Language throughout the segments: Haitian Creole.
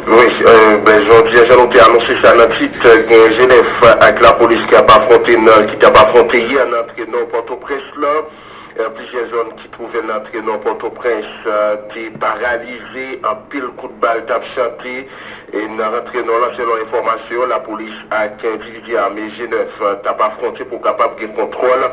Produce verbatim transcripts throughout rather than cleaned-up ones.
Wi, euh, ben, jan w di, jan nou te anonse sa nan tit, euh, gen G nèf ak lapolis k ap afwonte nan, ki t ap afwonte yè nan antre nò Pòtoprens lan. Euh, plizyè zòn ki twouve l nan antre nò Pòtoprens, euh, te paralize, anpil kout bal t ap chante. E nan rantre nò lan, selon enfòmasyon, lapolis ak endividi ame G nèf, euh, t ap afwonte pou kapab gen kontwòl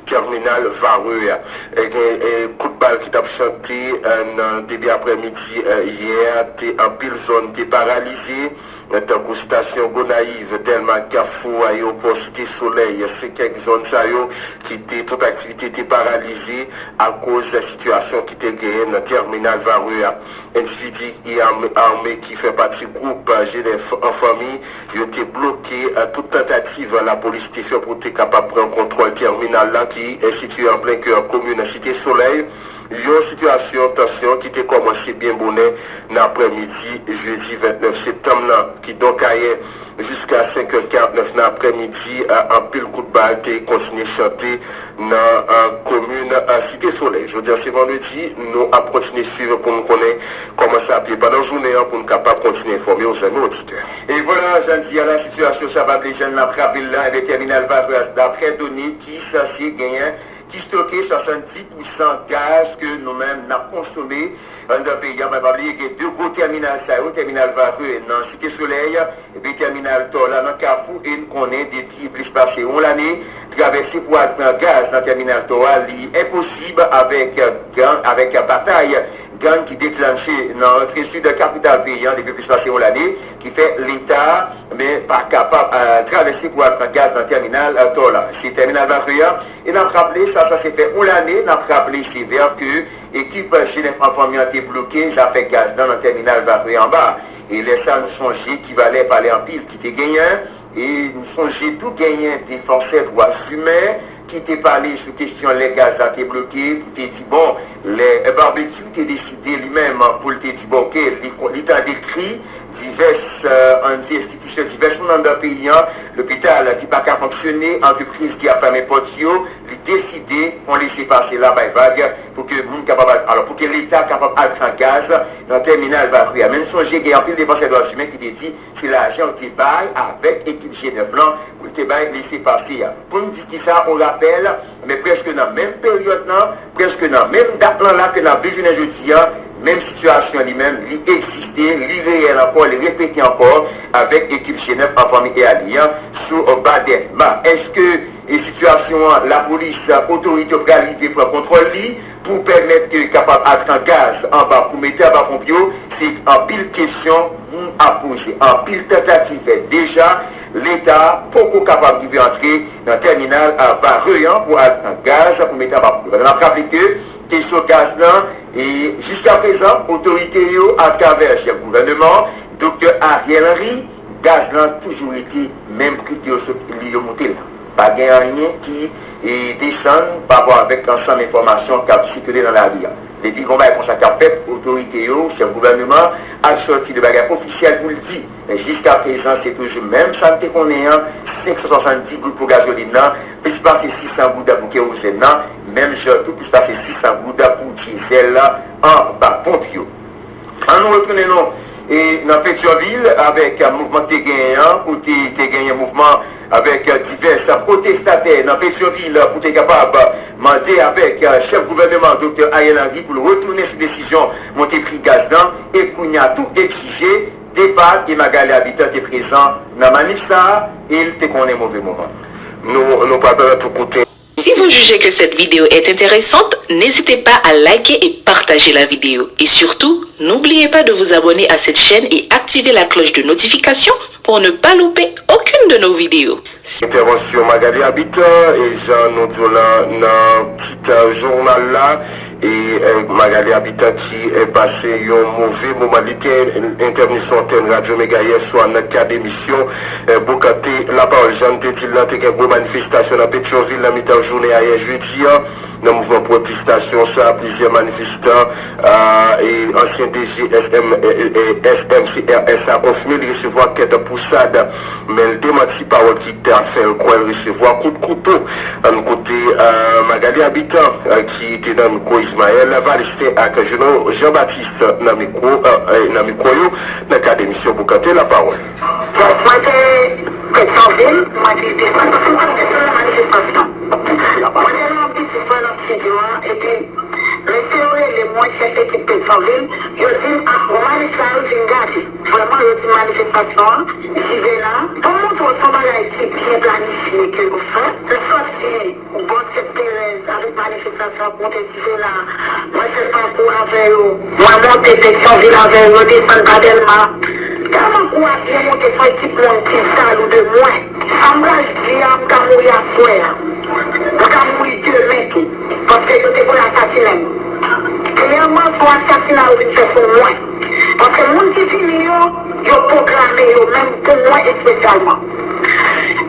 tèminal Varreux a. E gen, e, kout bal ki t ap chante, e, nan debi aprèmidi, e, yè a, te anpil zòn te paralize, e, tankou estasyon Gonayiv, Dèlma, Kafou, ayewopò Site Solèy, se kèk zòn sa yo ki te, tout aktivite te paralize akoz sitiyasyon ki te genyen nan tèminal Varreux a. Endividi ame, ame ki fè pati gwoup, e, G nèf an fanmi, yo te bloke, e, tout tantativ lapolis te fè pou te kapab pran kontwòl tèminal la ki, e, sitiye an plen kè komin Site Solèy. Yon sitiyasyon tansyon ki te kòmanse byen bonè nan aprèmidi jedi vennèf septanm nan. Kidonk ayè, jiska senk è karannèf nan aprèmidi, e, anpil kout bal te kontinye chante nan, e, komin, e, Site Solèy. Jodi a se vandredi, nou ap kontinye swiv pou nou konnen kòman sa ap ye pandan jounen an pou nou kapab kontinye enfòme w, zanmi oditè. E vwala, jan di a la, sitiyasyon sa pa ble jan n ap raple l la, ebyen tèminal Varreux a, daprè done ki sanse genyen, ki stoke swasanndiz pousan gaz ke nou menm n ap konsome anndan peyi a. Men pa bliye gen de gwo tèminal sa yo, tèminal Varreux nan Site Solèy, epi tèminal Tò la nan Kafou, e n konnen depi plis pase yon lane, travèse pou al pran gaz nan tèminal Tò a, li enposib avèk gang, avèk batay gang ki deklanche nan rantre sid kapital peyi an depi plis pase yon lane, ki fè Leta, men, pa kapab, e, travèse pou al pran gaz nan tèminal, e, Tò la. Se tèminal Varreux a. E n ap raple, sa sanse fè yon lane, n ap raple sevè ke ekip G nèf an fanmi an te bloke zafè gaz lan nan tèminal Varreux anba. E lè sa, nou sonje Guy Valère pale anpil ki te genyen. E nou sonje tou genyen defansè dwa imen ki te pale sou kesyon lè gaz la te bloke, pou te di, bon, lè, e, Barbecue te deside li menm pou l te di, bon, oke, li, li tande kri divès, e, ann di enstitisyon, divès moun anndan peyi an, lopital ki pa ka fonksyone, antrepriz ki ap fèmen pòt yo, li deside fè yon lese pase la bay vag pou ke moun kapab al, alò, pou ke Leta kapab al pran gaz nan tèminal Varreux a. Men n sonje gen anpil defansè dwa imen ki te di se lajan yo te bay avèk ekip G nèf lan pou l te bay lese pase a. Pou n di kisa, on rapèl, men prèske nan menm peryòd lan, prèske nan menm dat lan la ke n ap viv jounen jodi a, menm sitiyasyon li menm, li egziste, li reyèl ankò, li repete ankò avèk ekip G nèf an fanmi e alye an sou Baden. Ma, èske, e, sitiyasyon an, lapolis, otorite yo pral rive pran kontwòl li pou pèmèt ke kapab al pran gaz anba, pou mete anba ponp yo? Se anpil kesyon moun ap poze, anpil tantativ fèt. Deja, Leta poko kapab rive antre nan tèminal, a, Varreux an pou al pran gaz pou mete anba ponp yo. N ap raple ke kesyon gaz lan, e jiskaprezan, otorite yo, atravè chèf gouvèneman, Doktè Ariel Henry, gaz lan toujou rete menm pri ke yo sot li yo moute l la. Pa gen anyen ki, e, desann pa rapò avèk ansanm enfòmasyon k ap sikile nan lari a. Depi gon bagay konsa k ap fèt, otorite yo, chèf gouvèneman, ap sòti de bagay ofisyèl pou l di. Men jiskaprezan, se toujou menm sa n te konnen an, senk san swasanndis goud pou gazolin nan, plis pase sis san goud pou kerozèn nan, menm jan tou plis pase sis san goud pou dyezèl anba ponp yo. Ann nou retounen nou, e, nan Petyonvil avèk, e, mouvman ki te genyen an, kote te genyen mouvman avèk, e, divès pwotestatè nan Petyonvil pou te kapab mande avèk, e, chèf gouvèneman, Doktè Ariel Henry, pou l retounen sou desizyon monte pri gaz lan, e kounye a tou egzije depa, e Magalie Habitant te prezan nan manif sa a, e l te konnen move moman. Nou, nou pral pèmèt ou koute. Si vous jugez que cette vidéo est intéressante, n'hésitez pas à liker et partager la vidéo. Et surtout, n'oubliez pas de vous abonner à cette chaîne et activer la cloche de notification pour ne pas louper aucune de nos vidéos. Entèvansyon Magalie Habitant, e jan nou di w lan nan tit, e, jounal la, e, e, Magalie Habitant ki, e, pase yon move moman. Li te entèvni sou antèn Radyo Mega yè swa nan kad emisyon, e, Boukante Lapawòl. Jan n te di l lan, te gen gwo manifestasyon nan Petyonvil nan mitan jounen ayè jedi an. Nan mouvman pwotestasyon sa, plizyè manifestan, a, e ansyen D G S M, e, e, e, S M C R S a konfime li resevwa kèk pousad, men l demanti pawòl ki ta fè l kwè l resevwa kout kouto. Ann koute, a, Magalie Habitant, a, ki te nan mikwo Ismaël Valistin ak Jeannot Jean-Baptiste nan mikwo, eh, eh, nan mikwo yo nan kad emisyon Boukante Lapawòl. Donk, mwen te Petyonvil, mwen te desann, paske m pa t desann nan manifestasyon. Mwen te nan yon pitit mwen nan estidyo a, epi mesye yo rele mwen, chèf ekip Petyonvil, yo di m, "Ah, bon, manif la, yo fin gate." Vrèman, yo di manifestasyon an rive la. Pou m montre w, se yon bagay ki byen planifye ke yo fè. Yo sòti bò Sent Terèz avèk manifestasyon ap monte rive la. Mwen fè pakou avè yo. Mwen monte Petyonvil avè yo, yo desann pa Dèlma. Tèlman kou a byen monte, se yon ekip moun ki jalou de mwen. Sa m pral di a, m ka mouri aswè a. M ka mouri demen tou. Paske yo te vle asasinen m. Premyèman, se yon asasina yo vin fè sou mwen. Paske moun ki vini yo, yo pwograme yo menm pou mwen espesyalman.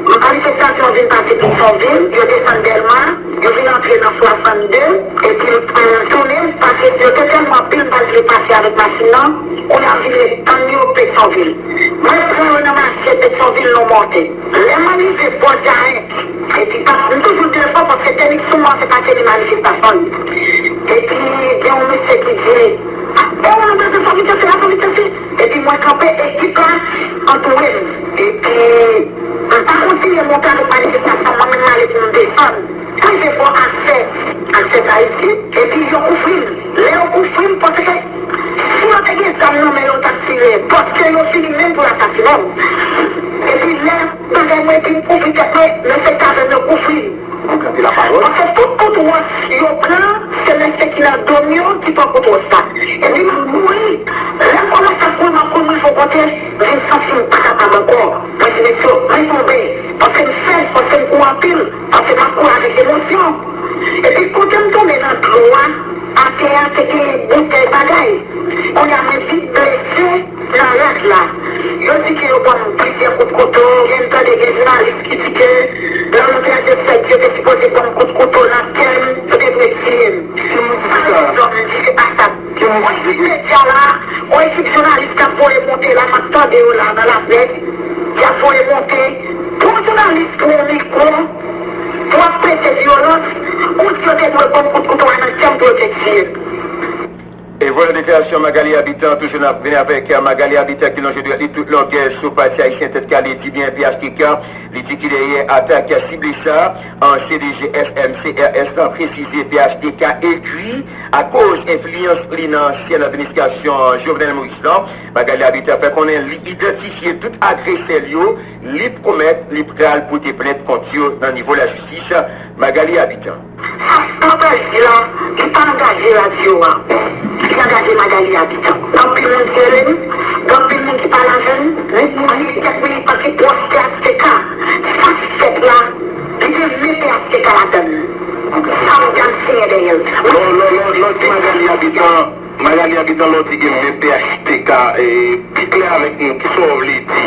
Manifestasyon vin pase Petyonvil, yo desann Dèlma, yo vin antre nan swasannde, epi m tounen, paske yo te tèlman anpil, m pa t vle pase avèk machin nan, kounye a m vin ret tann yo Petyonvil. Mwen pran yo nan mache Petyonvil, nou monte. Lè m rive bò Jaen, epi pa, m toujou telefòn paske teni sou mwen se pa teni manifestasyon li. Epi gen yon mesye ki di, "E, ou bezwen fè vitès la, fè vitès li." Epi mwen kanpe, ekip la antoure m. Epi m pa kontinye monte avèk manifestasyon, mwen menm m ale pou m desann. Rive bò Aksè, Aksè Ayiti, epi yo kouvri m. Lè yo kouvri m, paske si yo te gen zam nan men yo, yo t ap tire, paske yo vini menm pou yo asasinen m. Epi lè bagay mwen, epi m kouvri tèt mwen, mesye k avè m yo kouvri m. Paske tout kout wòch yo pran, se mesye ki nan do m yo ki pran kout wòch la. Epi m ap kouri. Lè m kòmanse ap kouri, m ap kouri, m rive yon kote, m vin santi m pa kapab ankò. Mwen di, "Mesye, mwen tonbe." Paske m fè, paske m kouri anpil, paske m ap kouri avèk emosyon. Epi kote m tonbe nan dlo a, atè a, se te boutèy bagay. Kounye a mwen vin blese nan rad la. Yo di ke yo ban m plizyè kout kouto, gen m tande gen jounalis ki di ke nan lontan de fèt, yo te sipoze ban m kout kouto nan kè m, yo te vle tiye m. Sa yo di m, se pa sa. Ki moun ki di? Mwen di medya la, yon ekip jounalis k ap voye monte la, m ap tande yo la nan laprès, y ap voye monte. Pou yon jounalis pran yon mikwo, pou ap prete vyolans, ou di yo te dwe ban m kout kouto a nan kè m pou yo te tiye m. E vwala deklarasyon Magalie Habitant, toujou n ap vini avèk Magalie Habitant ki lonje dwèt li tout longè sou Pati Ayisyen Tèt Kale, di byen P H T K. Li di ki dèyè atak sible sa, ansyen D G S M C R S lan presize P H T K ekri akoz enfliyans li nan ansyen administrasyon Jovenel Moïse lan. Magalie Habitant fè konnen li idantifye tout agresè l yo, li pwomèt li pral pote plent kont yo nan nivo lajistis. Magalie Habitant. Sa m pral di la, li pa angaje radyo a. Li angaje Magalie Habitant. Gen anpil moun ki rele m, gen anpil moun ki pale avè m. Gen kèk militan ki pwòch P H T K. Sa k fèt la, li gen men P H T K ladann. Sa m di a, m siyen dèyè l. Lè w di Magalie Habitant, Magalie Habitant, lè w di gen men P H T K, e, pi klè avèk nou, kisa w vle di?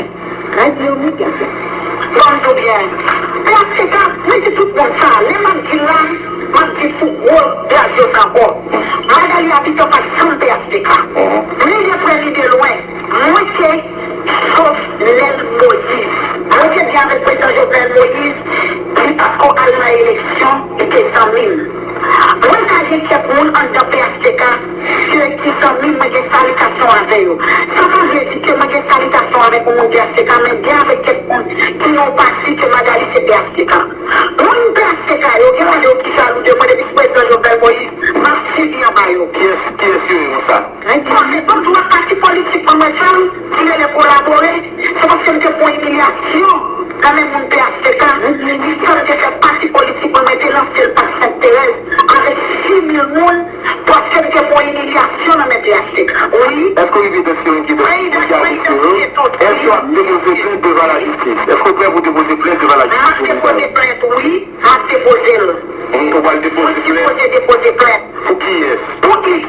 Radyo Mega. Ban m di w byen. P H T K, mwen di tout moun sa. Lè m ap di l la, m ap di l sou gwo radyo sa ankò. Magalie Habitant pa t janm P H T K. Men je près ni de loin, mwen se Jovenel Moïse. Mwen te di avèk prezidan Jovenel Moïse, li pa t ko al nan eleksyon, li te zanmi m. Mwen ka gen kèk moun anndan P H T K, se ki zanmi m, mwen gen salitasyon avè yo. Sa pa vle di ke mwen gen salitasyon avèk yon moun P H T K, men gen avèk kèk moun ki nan yon pati ke Magalie se P H T K. Moun P H T K yo, gen lè yo ki jalou de mwen depi sou prezidan Jovenel Moïse, m ap sibi anba yo. Kiyès, kiyès yo ye konsa? Bon, se pa dwa pati politik mwen, mwen fè l, ki rele kolabore, se paske m te pran imilyasyon nan men moun P H T K, ki fè m te fè pati politik mwen, mwen te lanse l pa Sent Terèz avèk sis mil moun, paske m te pran imilyasyon nan men P H T K. Wi. Èske w rive idantifye yon ki idantifye yo? Èske w ap depoze plent devan lajistis? Èske w prè pou depoze plent devan lajistis pou moun sa yo? M ap depoze plent, wi. M ap depoze l. Ou pral depoze plent? Mwen sipoze depoze plent. Pou kiyès? Pou X.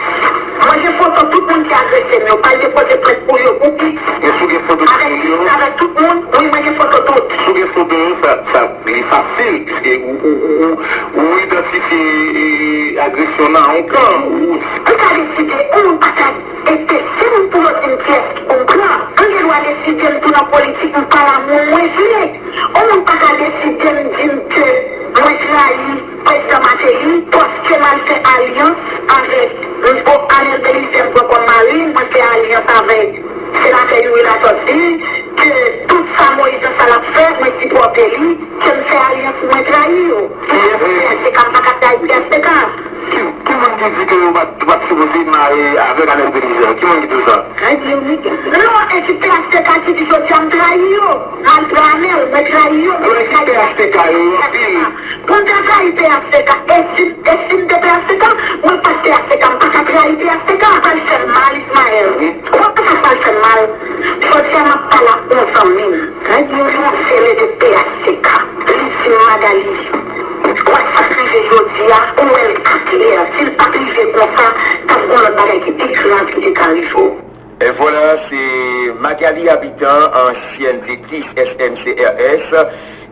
Mwen gen foto tout moun ki agrese m yo. Pral depoze plent pou yo pou X. Èske w gen foto tout moun yo? Avèk X, avèk tout moun. Wi, mwen gen foto tout. Si w gen foto yo, sa, sa, li fasil, piske ou, ou, ou, ou, ou idantifye, e, agresyon nan yon kan. Ou, ou ka deside, yon moun pa ka ete se moun pou yo di m kiyès ki pou m pran. Mwen gen dwa deside m tou nan politik, m pa la moun mwen vle. Yon moun pa ka deside m di m ke mwen trayi Prezidan Martelly, paske m al fè alyans avèk, bon, Arnel Belizaire m pran kòm mari, mwen fè alyans avèk Senatè Youri Latortue, ke tout sa Moïse Jean Charles ap fè, mwen sipòte li, ke m fè alyans, mwen trayi yo. P H T K, m pa ka trayi P H T K. Ki, ki moun ki di ke yo pa t, pa t sipoze mare avèk Arnel Belizaire? Ki moun ki di w sa? Radyo Mega. Non, e si P H T K ki di jodi a m trayi yo, m al pran Arnel, mwen trayi yo, mwen trayi P H T K yo anpil. Pou m ta trayi P H T K, e si, e si m te P H T K, mwen pa t P H T K, m pa ka trayi P H T K, sa l fè m mal, Ismaël. Wi. Ou konn sa l fè m mal? Jodi a m ap pale ak yon zanmi m. Radyo. Li yon sere de P H T K. Li di m, Magali, wè sa k rive jodi a, ou wè l aklè. Si l pa t rive konsa, t ap gen lòt bagay ki pi grav ki te ka rive w. E vwala, se Magali Habitant, ansyèn direktris S N C R S,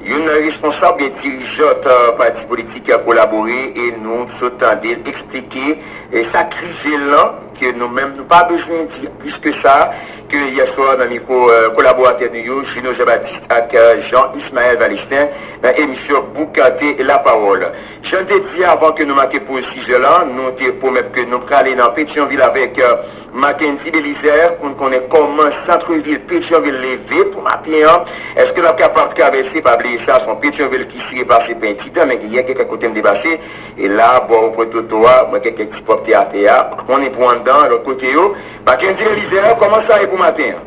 youn nan responsab oubyen dirijant, eh, pati politik Kolabore, e nou sot tande l eksplike, eh, sa k rive l lan, ke nou menm nou pa bezwen di plis ke sa, ke yè swa nan mikwo, eh, kolaboratè nou yo, Juno Jean Baptiste ak, eh, Jean Ismaël Valestin, nan emisyon Boukante Lapawòl. Jan n te di avan ke nou make poz sizè la, nou te pwomèt ke nou prale nan Petyonvil avèk, eh, Mackendy Belizaire pou n konnen kòman santrevil Petyonvil leve pou maten an. Èske n ap kapab travèse? Pa bliye sa, se yon Petyonvil ki sire pase pen ti tan, men gen, gen kèk kote m te pase. E la, bò pwen toto a, mwen gen kèk ti pwòpte atè a. Konnen pou anndan, lòt kote yo. Mackendy Belizaire, kòman sa ye pou maten an?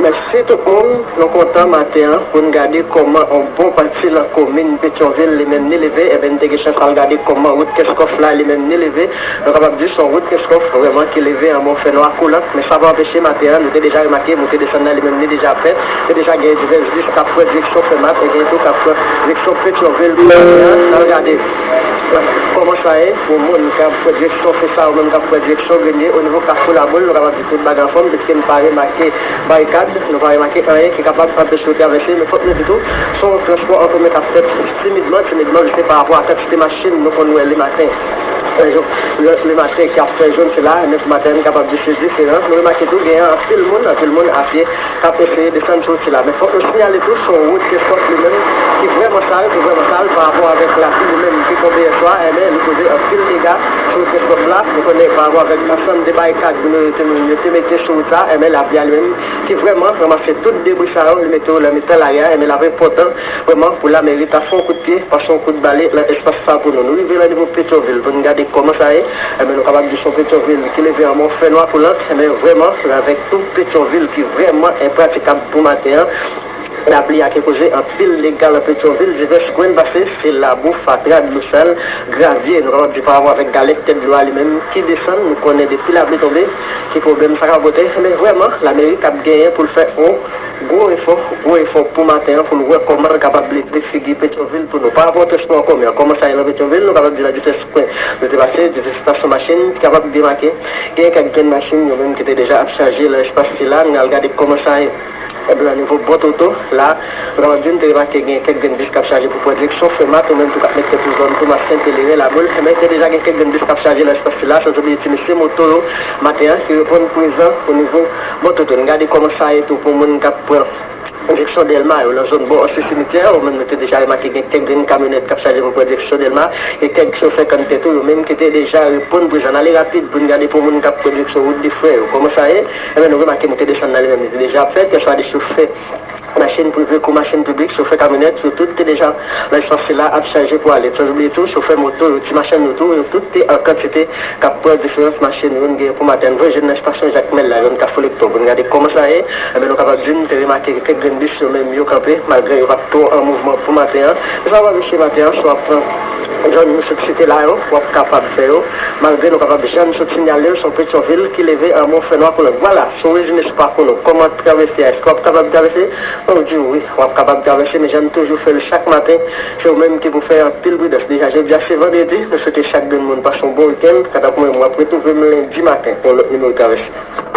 Mèsi tout moun. Nou kontan maten an pou n gade kòman yon bon pati nan komin Petyonvil li menm li leve. Ebyen, n te gen chans al gade kòman wout Kenskòf la li menm li leve. Nou kapab di se yon wout Kenskòf vrèman ki leve an mòn fè nwa koulant. Men sa pa anpeche maten an, nou te deja remake, moute desann nan li menm li deja fèt. Te deja gen divès bis k ap pran direksyon Fèmat, e gen tou k ap pran direksyon Petyonvil pou maten an. N al gade kòman sa ye pou moun k ap pran direksyon Fesa ou menm k ap pran direksyon Grenier, o nivo Kafou Laboul, nou kapab di tout bagay anfòm, piske n pa remake barikad, nou pa remake anyen ki kapab anpeche yo travèse, men fòk nou di tou, se yon transpò an komen k ap fèt timidman, timidman, jis pa rapò a kantite machin nou konn wè lematen. Lè, lematen ki ap fè jòn sila, men pou maten an, nou kapab di se diferan. Nou remake tou, gen anpil moun, anpil moun a pye k ap eseye desann soti la. Men fòk nou siyale tou, se yon wout Kenskòf li menm ki vrèman sal, ki vrèman sal pa rapò avèk lapli li menm ki tonbe yè swa, enben li koze anpil dega sou wout Kenskòf la. Nou konnen pa rapò avèk ansanm de barikad nou yo te, yo te mete sou wout la, enben lapli a li menm ki vrèman ranmase tout debri sa yo, li mete yo nan mitan lari a, enben l ap enpòtan vrèman pou lameri ta fè yon kout pye, pase yon kout bale nan espas sa pou nou. Nou rive nan nivo Petyonvil pou n gade kòman sa ye. Enben, nou kapab di se yon Petyonvil ki leve an mòn fè nwa koulant. Enben, vrèman, avèk tout Petyonvil ki vrèman enpratikab pou maten an. Lapli a ki koze anpil dega nan Petyonvil. Divès kwen n pase, se labou, fatra, dlo sal, gravye. Nou kapab di pa rapò avèk galèt tèt dlo a li menm ki desann. Nou konnen depi lapli tonbe, ki pwoblèm sa ka pote. Men vrèman, lameri k ap genyen pou l fè yon gwo efò, gwo efò pou maten an, pou l wè kòman l kapab leve figi Petyonvil pou nou. Pa rapò transpò an komen an, kòman sa ye nan Petyonvil, nou kapab di nan divès kwen nou te pase, divès estasyon machin ki kapab demake. Gen kèk grenn machin yo menm ki te deja ap chaje nan espas sila, n al gade kòman sa ye. Epi nan nivo bò Toto, la, nou kapab di n te remake gen kèk grenn bis k ap chaje pou pran direksyon Fèmat, ou menm tou k ap mete tou zòn Tomas Sentelere, Laboul, men te deja gen kèk grenn bis k ap chaje nan espas sila, san oubliye ti mesye moto yo, maten an, ki reponn prezan o nivo bò Toto. N gade kòman sa ye tou pou moun k ap pran direksyon Dèlma yo, nan zòn bò ansyen simityè, ou menm nou te deja remake gen kèk grenn kamyonèt k ap chaje pou pran direksyon Dèlma, gen kèk chofè kanntè tou, yo menm ki te deja reponn prezan. N ale rapid pou n gade pou moun k ap pran direksyon wout de frè yo. Kòman sa ye? Enben, nou remake moute desann nan li menm li te deja ap fèt, kèlswa de chofè machin prive kou machin piblik, chofè kamyonèt, yo tout te deja nan espas sila ap chaje pou ale. San oubliye tou, chofè moto yo, ti machann yo tou, yo tout te an kantite k ap pran diferans machin yo. Nou gen pou maten an, nou jwenn nan estasyon Jakmèl la, zòn Kafou Lektò, pou n gade kòman sa ye. Enben, nou kapab di, nou te remake kèk grenn bis yo menm yo kanpe, malgre yo p ap twò an mouvman pou maten an. Men sa w ap wè, mesye, maten an, si w ap pran zòn nou sot site la yo, w ap kapab fè yo. Malgre nou kapab jan nou sot siyale l, se yon Petyonvil ki leve an mòn fè nwa koulant. Vwala, se yon rezime sou pakou nou. Kòman travèse a? Èske w ap kapab travèse? Mwen di w wi, w ap kapab travèse, men jan nou toujou fè l chak maten, se ou menm ki pou fè anpil pridans. Deja, jodi a se vandredi, nou swete chak grenn moun pase yon bon wikenn. Kanta pou mwen, m ap retwouve m lendi maten pou yon lòt nimewo Travèse.